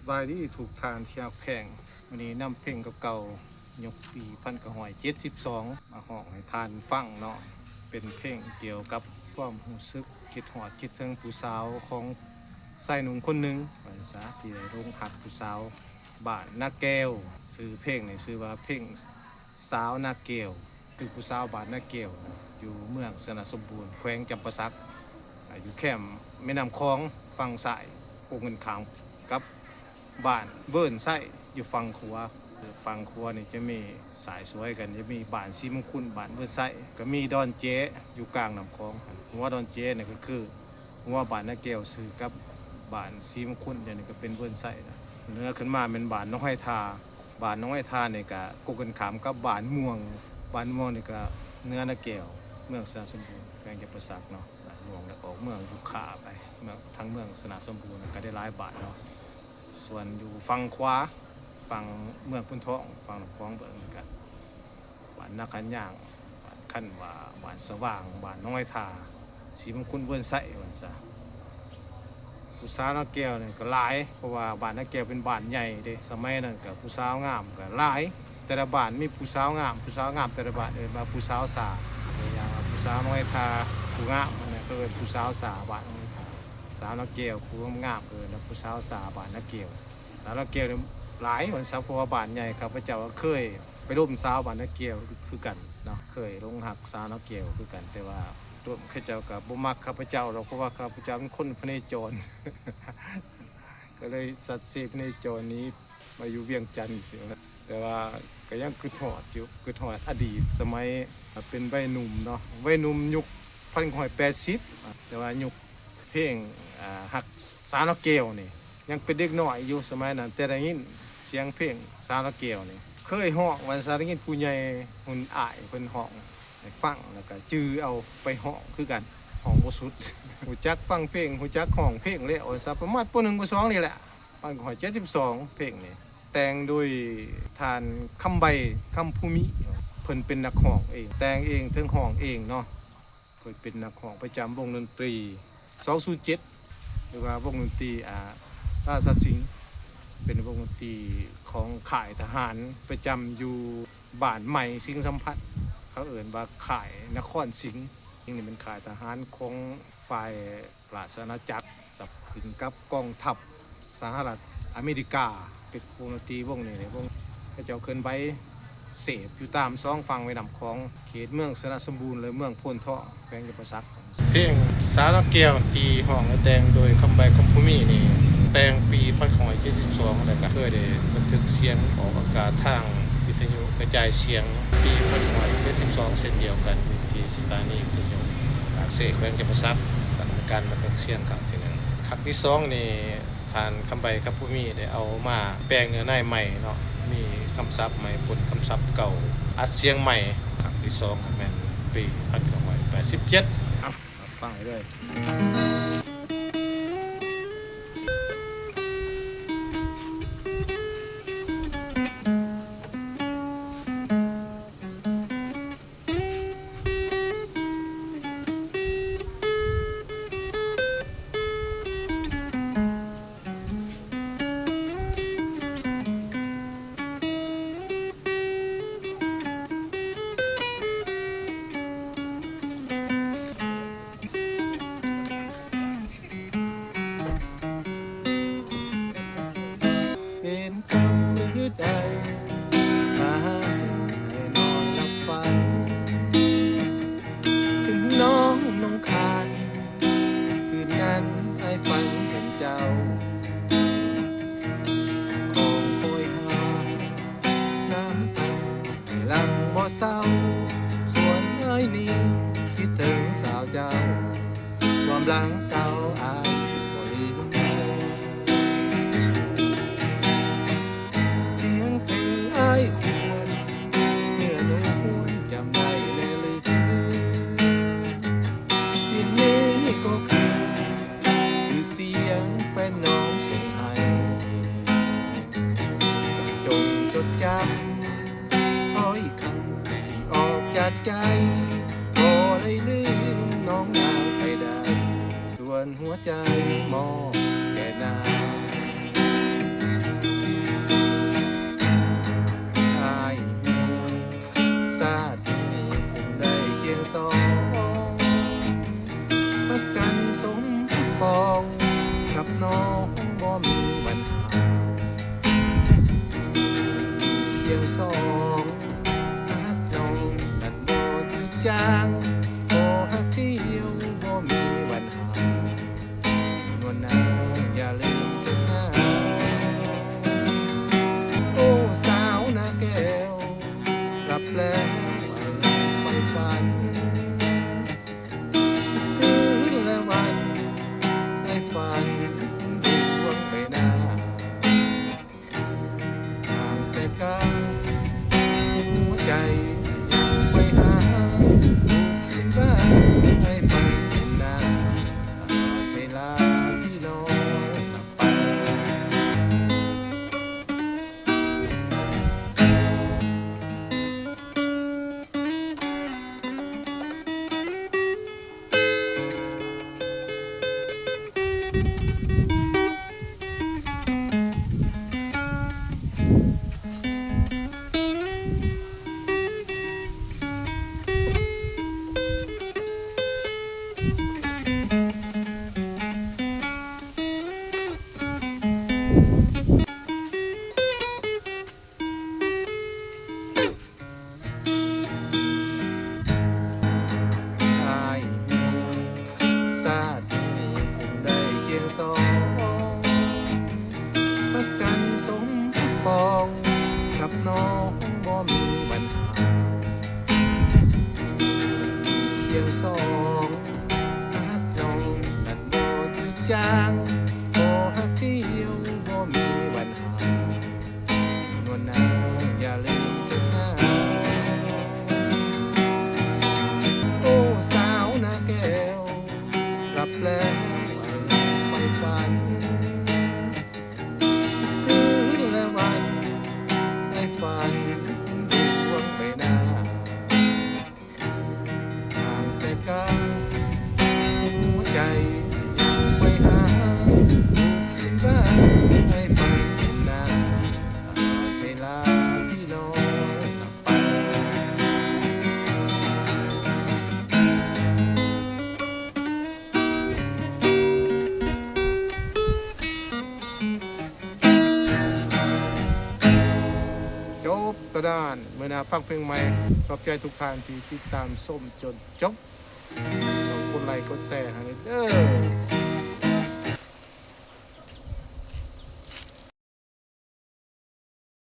ສະບາຍດີທຸກທ່ານທີ່ຮັກແພງ. ມື້ນີ້ນຳເພງເກົ່າໆ ຍຸກປີພັນເກົ້າຮ້ອຍເຈັດສິບສອງ ມາຮ້ອງໃຫ້ທ່ານຟັງເນາະ. ເປັນເພງກ່ຽວກັບຄວາມຮູ້ສຶກຄິດຮອດຄິດເຖິງຜູ້ສາວຂອງຊາຍໜຸ່ມຄົນໜຶ່ງ ວ່າຊັ້ນຊະ ທີ່ໄດ້ຫຼົງຮັກຜູ້ສາວບ້ານນາແກ້ວ. ຊື່ເພງນີ້ຊື່ວ່າເພງ ສາວນາແກ້ວ ຄືຜູ້ສາວບ້ານນາແກ້ວ ຢູ່ເມືອງຊະນະສົມບູນ ແຂວງຈຳປາສັກ ຢູ່ແຄມແມ່ນ້ຳຂອງຝັ່ງຊ້າຍ ກົງກັນຂ້າມກັບບ້ານເວີນໄຊ ຢູ່ຝັ່ງຂວາ. ຝັ່ງຂວານີ້ຈະມີສາຍສວຍກັນ ຈະມີບ້ານສີມົງຄຸນ ບ້ານເວີນໄຊ ກໍມີດອນເຈຢູ່ກາງນ້ຳຂອງ. ຫົວດອນເຈນີ້ກໍຄື ຫົວບ້ານນາແກ້ວຊື່ກັບບ້ານສີມົງຄຸນ ດຽວນີ້ກໍເປັນເວີນໄຊນະ. ເໜືອຂຶ້ນມາແມ່ນບ້ານໜອງໄຮທາ. ບ້ານໜອງໄຮທານີ້ກໍກົງກັນຂ້າມກັບບ້ານມ່ວງ. ບ້ານມ່ວງນີ້ກໍເໜືອນາແກ້ວ ເມືອງຊະນະສົມບູນ ແຂວງຈຳປາສັກເນາະ. ບ້ານມ່ວງແລ້ວອອກເມືອງບຸກຄາໄປ ເມືອງ ທາງເມືອງຊະນະສົມບູນກໍໄດ້ຫຼາຍບ້ານເນາະ. ສ່ວນຢູ່ຝັ່ງຂວາ ຝັ່ງເມືອງໂພນທອງ ຝັ່ງນ້ຳຂອງເບິ່ງນີ້ກໍ ບ້ານນາຂັນຍາງ, ບ້ານຄັນວາ, ບ້ານສະຫວ່າງ, ບ້ານໜອງໄຮທາ, ສີມົງຄຸນ ເວີນໄຊ ວ່າຊັ້ນຊະ. ຜູ້ສາວນາແກ້ວນີ້ກໍຫຼາຍ ເພາະວ່າບ້ານນາແກ້ວເປັນບ້ານໃຫຍ່ເດ້. ສະໄໝນັ້ນກໍຜູ້ສາວງາມກໍຫຼາຍ ແຕ່ລະບ້ານມີຜູ້ສາວງາມ, ຜູ້ສາວງາມແຕ່ລະບ້ານເອີ້ນວ່າຜູ້ສາວຊາ. ຢ່າງວ່າຜູ້ສາວໜອງໄຮທາ ຜູ້ງາມນັ້ນ ເຂົາເອີ້ນຜູ້ສາວຊາ ບ້ານໜອງໄຮທາ. ສາວນາແກ້ວ ຜູ້ງາມໆ ເອີ້ນວ່າຜູ້ສາວຊາ ບ້ານນາແກ້ວ. ສາວນາແກ້ວນີ້ຫຼາຍ ວ່າຊັ້ນຊະ ເພາະວ່າບ້ານໃຫຍ່. ຂ້າພະເຈົ້າກໍເຄີຍ ໄປລົມສາວບ້ານນາແກ້ວຄືກັນເນາະ, ເຄີຍຫຼົງຮັກສາວນາແກ້ວຄືກັນ ແຕ່ວ່າໂຕເຂົາເຈົ້າກໍບໍ່ມັກຂ້າພະເຈົ້າດອກ ເພາະວ່າຂ້າພະເຈົ້າເປັນຄົນພະເນຈອນ ກໍເລີຍສັດເຊພະເນຈອນໜີມາຢູ່ວຽງຈັນ. ແຕ່ວ່າກໍຍັງຄິດຮອດຢູ່ ຄິດຮອດອະດີດສະໄໝເປັນໄວໜຸ່ມເນາະ, ໄວໜຸ່ມຍຸກພັນເກົ້າຮ້ອຍແປດສິບ ແຕ່ວ່າຍຸກ ເພງ ອາ ຮັກສາວນາແກ້ວນີ້ ຍັງເປັນເດັກນ້ອຍຢູ່ສະໄໝນັ້ນ ແຕ່ໄດ້ຍິນສຽງເພງສາວນາແກ້ວນີ້ ເຄີຍຮ້ອງວ່າຊັ້ນ ໄດ້ຍິນຜູ້ໃຫຍ່ຮຸ່ນອ້າຍເພິ່ນຮ້ອງໃຫ້ຟັງ ແລ້ວກໍຈື່ເອົາໄປຮ້ອງຄືກັນ, ຮ້ອງບໍ່ສຸດ. ຮູ້ຈັກຟັງເພງ ຮູ້ຈັກຮ້ອງເພງແລ້ວວ່າຊັ້ນ ປະມານ ປໍໜຶ່ງ ປໍສອງ ນີ້ແຫຼະ. ພັນເກົ້າຮ້ອຍເຈັດສິບສອງ ເພງນີ້ ແຕ່ງໂດຍທ່ານ ຄຳໃບ ຄຳພູມີ ເພິ່ນເປັນນັກຮ້ອງເອງ ແຕ່ງເອງ ເຖິງຮ້ອງເອງເນາະ. ເພິ່ນເປັນນັກຮ້ອງປະຈຳວົງດົນຕີສອງສູນເຈັດ ຫຼືວ່າວົງດົນຕີ ອາ ລາຊາສິງ ເປັນວົງດົນຕີຂອງຄ້າຍທະຫານປະຈຳຢູ່ບ້ານໃໝ່ສິງສຳພັນ ເຂົາເອີ້ນວ່າຄ້າຍນະຄອນສິງ. ນີ້ເປັນຄ້າຍທະຫານຂອງຝ່າຍ ລາຊະອານາຈັກ ສັບຂຶ້ນກັບກອງທັບສະຫະລັດອາເມລິກາ. ເປັນວົງດົນຕີວົງນີ້ ວົງເຂົາເຈົ້າເຄື່ອນໄຫວເສບຢູ່ຕາມສອງຝັ່ງແມ່ນ້ຳຂອງ ເຂດເມືອງຊະນະສົມບູນ ແລະ ເມືອງໂພນທອງ ແຂວງຈຳປາສັກ. ເພງສາວນາແກ້ວທີ່ຮ້ອງ ແລະ ແຕ່ງໂດຍ ຄຳໃບ ຄຳພູມີ ນີ້ ແຕ່ງປີພັນເກົ້າຮ້ອຍເຈັດສິບສອງ ແລ້ວກໍເຄີຍໄດ້ບັນທຶກສຽງອອກອາກາດທາງວິທະຍຸກະຈາຍສຽງປີພັນເກົ້າຮ້ອຍເຈັດສິບສອງ ເຊັ່ນດຽວກັນ ທີ່ສະຖານີວິທະຍຸປາກເຊ ແຂວງຈຳປາສັກ ດຳເນີນການບັນທຶກສຽງຄັ້ງທີໜຶ່ງ. ຄັ້ງທີສອງນີ້ ທ່ານ ຄຳໃບ ຄຳພູມີ ໄດ້ເອົາມາແປງເນື້ອໃນໃໝ່ເນາະ, ມີຄຳສັບໃໝ່ ປົນຄຳສັບເກົ່າ, ອັດສຽງໃໝ່. ຄັ້ງທີສອງກໍແມ່ນປີພັນເກົ້າຮ້ອຍແປດສິບເຈັດ. ເອົາ ຟັງໃຫ້ເລີຍ. ເປັນກຳຫຼືໃດ ພາໃຫ້ນອນຫຼັບຝັນ ເປັນນ້ອງໜອງຄາຍ ຄືນນັ້ນອ້າຍຝັນເຫັນເຈົ້າ ຂອງຂ້ອຍຫາ ນ້ຳຕາໄຫຼຫຼັ່ງບໍ່ເຊົາ ສ່ວນອ້າຍນີ້ຄິດເຖິງສາວເຈົ້າ ຄວາມຫຼັງເກົ່າອ້າຍບໍ່ລືມ. ສຽງເພງອ້າຍຄວນ ເມື່ອໜູຄວນຈຳໄດ້ແລະລຶກ ສຽງນີ້ກໍຄື ຄືສຽງແຟນນ້ອງສົ່ງໃຫ້ ຈົ່ງຈົດຈຳ ຖ້ອຍຄຳທີ່ອອກຈາກໃຈ ບໍ່ໄດ້ລືມນ້ອງນາງໄປໄດ້. ກັນສົມປອງກັບນ້ອງບໍ່ມີບັນຫາ ຄຽງສອງຮັກນ້ອງນັ້ນບໍ່ຈາງ ຂໍຮັກດຽວບໍ່ມີວັນຫາ ນວນນາງຢ່າລືມເດີນາ ໂອ້ ສາວນາແກ້ວ ຫຼັບແລ້ວໃຫ້ໃຝ່ຝັນ ຄືນແລະວັນໃຫ້ຝັນດວງໄປໜ້າ ຫ່າງແຕ່ກາຍ ຫົວໃຈຍັງໄປຫາ ຄືນບ້ານໃຫ້ຝັນເປັນນາ ເວລາທີ່ນ້ອງ ຈົບຕະດານ ເມື່ອໜ້າຟັງເພງໃໝ່. ຂອບໃຈທຸກທ່ານທີ່ຕິດຕາມຊົມຈົນຈົບ. ກົດໄລກົດແຊໃຫ້ເດີ.